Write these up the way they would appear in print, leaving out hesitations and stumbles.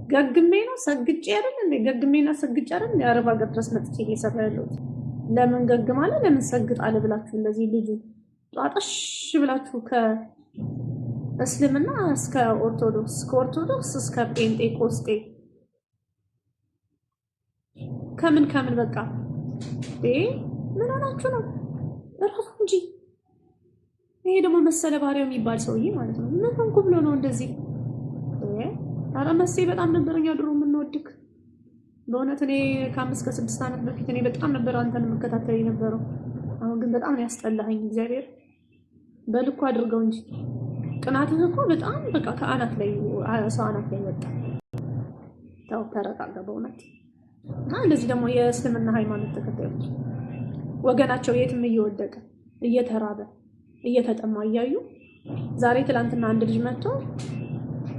ገግሜ ነው ሰግጬ አይደል እንዴ? ገግሜና ሰግጬ አይደል እንዴ አረብ ሀገር ድረስ መጥቼ እየሰራ ያለሁት? ለምን ገግም አለ ለምን ሰግጥ አለ ብላችሁ እንደዚህ ልጁ ጧጠሽ ብላችሁ ከእስልምና እስከ ኦርቶዶክስ፣ ከኦርቶዶክስ እስከ ጴንጤቆስጤ፣ ከምን ከምን በቃ ምን ሆናችሁ ነው? እረፉ እንጂ። ይሄ ደግሞ መሰለ ባሪያው የሚባል ሰውዬ ማለት ነው። ምን ሆንኩ ብሎ ነው እንደዚህ? ኧረ መሴ በጣም ነበር እኛ ድሮ የምንወድክ በእውነት። እኔ ከ5 ከ6 ዓመት በፊት እኔ በጣም ነበር አንተን የምከታተል የነበረው። አሁን ግን በጣም ነው ያስጠላኸኝ። እግዚአብሔር በልኩ አድርገው እንጂ ቅናትህ እኮ በጣም በቃ ከአናት ላይ ሰው አናት ላይ ወጣ። ተው ተረጋጋ በእውነት። እና እንደዚህ ደግሞ የእስልምና ሃይማኖት ተከታዮች ወገናቸው የትም እየወደቀ፣ እየተራበ፣ እየተጠማ እያዩ ዛሬ ትላንትና አንድ ልጅ መጥቶ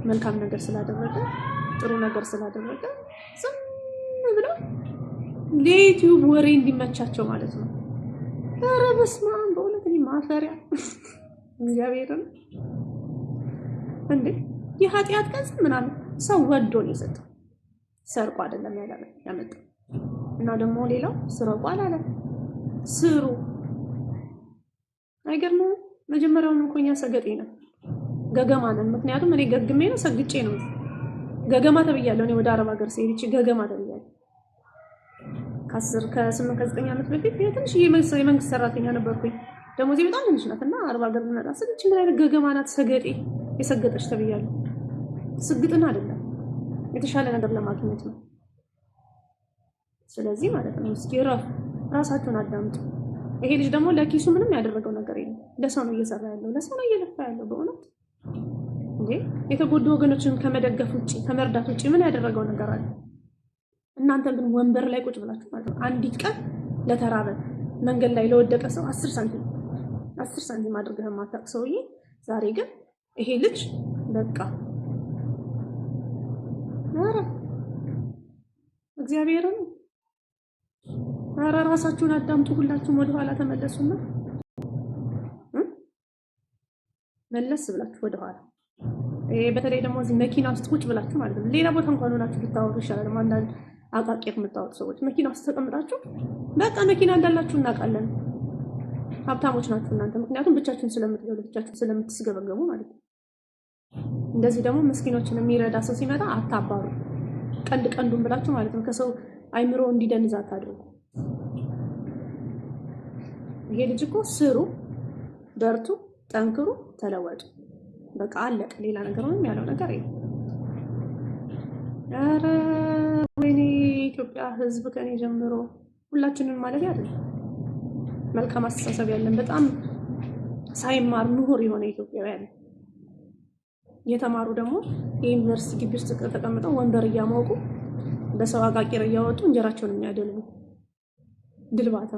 መልካም ነገር ስላደረገ፣ ጥሩ ነገር ስላደረገ ዝም ብለው ለዩቲዩብ ወሬ እንዲመቻቸው ማለት ነው። ኧረ በስመ አብ፣ በእውነት እኔ ማፈሪያ እግዚአብሔርን። እንዴ የኃጢአት ገንዘብ ምናምን ሰው ወዶ ነው የሰጠው፣ ሰርቆ አይደለም ያመጣው። እና ደግሞ ሌላው ስረቁ አላለም፣ ስሩ። አይገርምም? መጀመሪያውን እኮ እኛ ሰገጤ ነን፣ ገገማ ነን። ምክንያቱም እኔ ገግሜ ነው ሰግጬ ነው ገገማ ተብያለሁ። እኔ ወደ አረብ ሀገር ስሄድ ይቺ ገገማ ተብያለሁ። ከ10 ከ8 ከ9 ዓመት በፊት ትንሽ የመንግስት ሰራተኛ ነበርኩኝ። ደሞዜ በጣም ትንሽ ናት እና አረብ ሀገር ብመጣ ስል ይቺ ምን አይነት ገገማ ናት፣ ሰገጤ የሰገጠች ተብያለሁ። ስግጥን አይደለም፣ የተሻለ ነገር ለማግኘት ነው። ስለዚህ ማለት ነው እስኪ እረፉ፣ ራሳችሁን አዳምጡ። ይሄ ልጅ ደግሞ ለኪሱ ምንም ያደረገው ነገር የለም። ለሰው ነው እየሰራ ያለው፣ ለሰው ነው እየለፋ ያለው። በእውነት እንዴ የተጎዱ ወገኖችን ከመደገፍ ውጭ፣ ከመርዳት ውጭ ምን ያደረገው ነገር አለ? እናንተ ግን ወንበር ላይ ቁጭ ብላችሁ ማለት ነው አንዲት ቀን ለተራበ፣ መንገድ ላይ ለወደቀ ሰው 10 ሳንቲም 10 ሳንቲም አድርገህ የማታውቅ ሰውዬ ዛሬ ግን ይሄ ልጅ በቃ ኧረ እግዚአብሔርን ኧረ ራሳችሁን አዳምጡ። ሁላችሁም ወደኋላ ተመለሱና መለስ ብላችሁ ወደኋላ። ይሄ በተለይ ደግሞ እዚህ መኪና ውስጥ ቁጭ ብላችሁ ማለት ነው። ሌላ ቦታ እንኳን ሆናችሁ ብታወሩ ይሻላል። አንዳንድ አቃቂር የምታወጡ ሰዎች መኪና ውስጥ ተቀምጣችሁ በቃ መኪና እንዳላችሁ እናውቃለን። ሀብታሞች ናችሁ እናንተ። ምክንያቱም ብቻችሁን ስለምትበሉ፣ ብቻችሁን ስለምትስገበገቡ ማለት ነው። እንደዚህ ደግሞ ምስኪኖችን የሚረዳ ሰው ሲመጣ አታባሩ። ቀንድ ቀንዱን ብላችሁ ማለት ነው ከሰው አይምሮ እንዲደንዝ አታድርጉ። ይሄ ልጅ እኮ ስሩ፣ በርቱ፣ ጠንክሩ፣ ተለወጡ። በቃ አለቀ። ሌላ ነገር ምንም ያለው ነገር የለም። ኧረ ወይኔ የኢትዮጵያ ሕዝብ ከኔ ጀምሮ ሁላችንን ማለት አይደለም። መልካም አስተሳሰብ ያለን፣ በጣም ሳይማር ምሁር የሆነ ኢትዮጵያውያን፣ የተማሩ ደግሞ የዩኒቨርሲቲ ግቢ ውስጥ ተቀምጠው ወንበር እያሞቁ በሰው አቃቂር እያወጡ እንጀራቸውን የሚያደልቡ ድልባታ።